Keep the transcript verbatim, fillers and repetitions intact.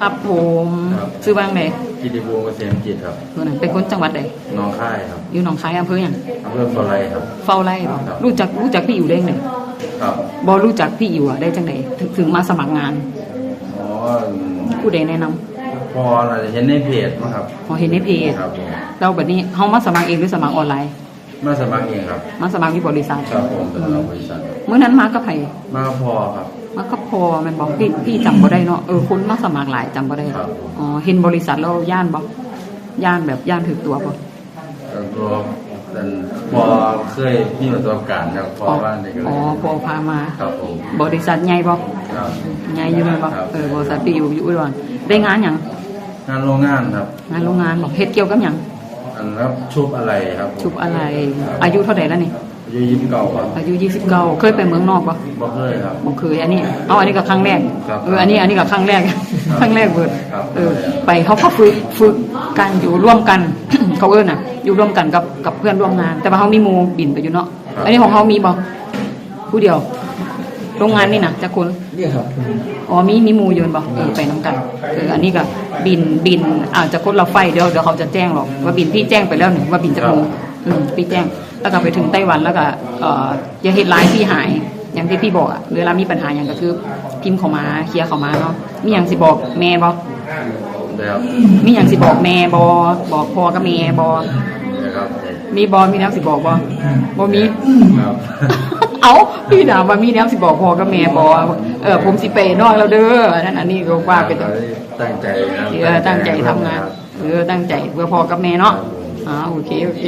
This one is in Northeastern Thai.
ครับผม ครับ ชื่อว่าไง กิติพงษ์ เกษมจิตครับ เออ เป็นคนจังหวัดใด หนองคายครับ อยู่หนองคาย อำเภอหยัง อำเภอเฝ้าไร่ครับ เฝ้าไร่บ่ ครับ รู้จัก รู้จักพี่อิ๋วได้ไง ครับ บ่รู้จักพี่อิ๋วอะ ได้จังได๋ ถึง ถึงมาสมัครงาน อ๋อ ผู้ใดแนะนำ พอเห็นในเพจมั้งครับ อ๋อ เห็นในเพจ ครับผม แล้วบัดนี้เฮามาสมัครเองหรือสมัครออนไลน์ มาสมัครเองครับ มาสมัครอยู่บริษัท ครับผม สมัครบริษัท มื้อนั้นมากับไผ มากับพ่อครับ มากับพ่อแม่นบ่ พี่ พี่จำบ่ได้เนาะ เออ คนมาสมัครหลายจำบ่ได้ ครับผม อ๋อ เห็นบริษัทแล้วย้านบ่ ย้านแบบย้านถืกตั๋วบ่ แล้วก็เป็นพ่อเคยมีประสบการณ์ครับ พ่อ อ๋อ ว่านี่ก็เลย อ๋อ พ่อพามา ครับผม บริษัทใหญ่บ่ ครับ ใหญ่อยู่แม่นบ่ ครับ เออ บริษัทพี่อยู่ อยู่อุดร ได้งานหยัง งานโรงงานครับ งานโรงงานบ่ เฮ็ดเกี่ยวกับหยัง อันรับชุบอะไหล่ครับผม ชุบอะไหล่ ครับ อายุเท่าใดแล้วนี่ อายุยี่สิบเก้าครับ อายุยี่สิบเก้า เคยไปเมืองนอกบ่ บ่เคยครับ บ่เคย อันนี้ เอา อันนี้ก็ครั้งแรก ครับ เออ อันนี้ อันนี้ก็ครั้งแรก ครับ ครั้งแรกเบิด ครับ เออ ไปเขาก็ฝึก ฝึกกันอยู่ร่วมกัน เขาเอิ้นน่ะ อยู่ร่วมกันกับ กับเพื่อนร่วมงาน แต่ว่าเฮามีหมู่บินไปอยู่เนาะ ครับ อันนี้ของเฮามีบ่ ผู้เดียว โรงงานนี่น่ะ จักคน นี่ครับ อ๋อ มี มีหมู่อยู่แม่นบ่ เออ ไปนำกัน เออ อันนี้ก็บิน บิน อาจจะคนละไฟล์ เดี๋ยว เดี๋ยวเขาจะแจ้งหรอก ว่าบิน พี่แจ้งไปแล้วนี่ ว่าบินจักโมง ครับ อืม พี่แจ้ง แล้วก็ไปถึงไต้หวัน แล้วก็ เอ่อ อย่าเฮ็ดไลน์พี่หาย อย่างที่พี่บอกอะ เวลามีปัญหาหยังก็คือ พิมพ์เข้ามา เคลียร์เข้ามาเนาะ มีหยังสิบอกแม่บ่ แบบ มีหยังสิบอกแม่บ่ บอกพ่อกับแม่บ่ นะครับ มีบ่ มีแนวสิบอกบ่ บ่มี ครับ เอ้า พี่ถามว่ามีแนวสิบอกพ่อกับแม่บ่ เออ ผมสิไปนอกแล้วเด้อ อันนั้นอันนี้ก็ว่าไป ตั้งใจนะ เออ ตั้งใจทำงาน ครับ เออ ตั้งใจเพื่อพ่อกับแม่เนาะ ครับผม อ๋อ โอเค โอเค